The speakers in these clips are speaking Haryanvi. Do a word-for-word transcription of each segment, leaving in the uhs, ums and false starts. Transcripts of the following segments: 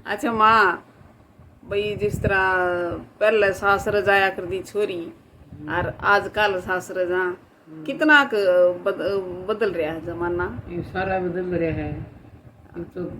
अच्छा माँ, भाई जिस तरह पहले सासरे जाया करती छोरी, और आजकल सासरे जा, कितना क बद-, बदल रहा है जमाना। ये सारा बदल रहा है। ये तो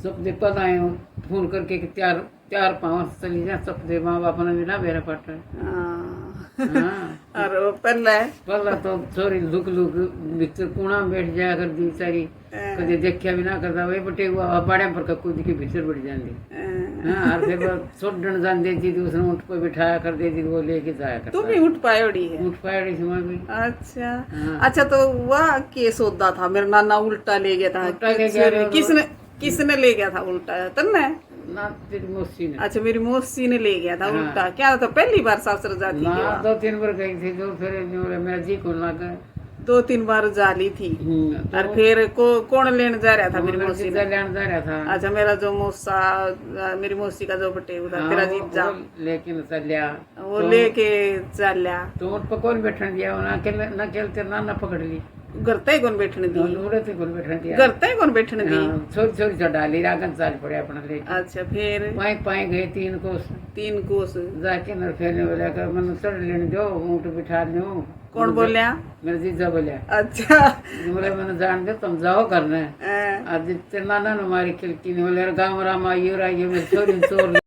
सब दे पता है, फोन करके कि तैयार, तैयार पाँव चली जा, सब दे माँ बाप ने भी ना बेरा पाटे। हाँ। हाँ। और वो पहले? पहले तो छोरी लुक लुक भीतर कूणा में बैठ जाया करती बेचारी। हाँ। कदे देखा भी ना करता, वे बटे हुआ बाड़े पर का कूद के भीतर बढ़ जाती। हाँ। हाँ, और फिर वो छोड़न जाते थी, दूसरे ऊँट पे बिठाया करते थी, वो लेके जाया करता। तू भी ऊँट पायोड़ी है? ऊँट पायोड़ी थी मैं भी। अच्छा। हाँ। अच्छा, तो वह के सौदा था, मेरा नाना उल्टा ले गया था? उल्टा ले गया था। किसने, किसने ले गया था उल्टा? तन्ने? ना, तेरी मौसी ने। अच्छा, मेरी मौसी ने ले गया था। हाँ। उल्टा। क्या था, पहली बार सासर जाती ना, थी? दो तीन बार गई थी, तो फिर जो मेरा जी को लगा। दो तीन बार जा ली थी। हम्म, तो और फिर को-, कौन लेने जा रहा था? मेरी मौसी ने लेने जा रहा था। अच्छा, मेरा जो मौसा, मेरी मौसी का जो बटेऊ था, हाँ, तेरा जीजा, लेकिन चलिया। वो तो लेके चलिया। तो ऊँट पर कौन बैठन दिया? ना अकेले, ना अकेले तेरा नाना पकड़ ली। घर तक ही कौन बैठने दी? हाँ, उड़े तक कौन बैठने दिया? घर तक ही कौन बैठने दी? हाँ, छोरी, छोरी चढ़ा ली, रागन चाल पड़े अपना लेके। अच्छा, फिर? पाए, पाए गए तीन कोस। तीन कोस। जाके नर फेरने वाला कर, "मन्ने चढ़ लेने दो, ऊँट बिठा लो।" कौन बोलिया? मेरा जीजा बोलिया। अच्छा। बोले, "मन्ने जान दे, तुम जाओ घर ने।" हाँ। आज तेरे नाना ने मारी खिलकी ने बोले, "अरे गाँव राम आइयो, आइयो, मेरी छोरी ने चोर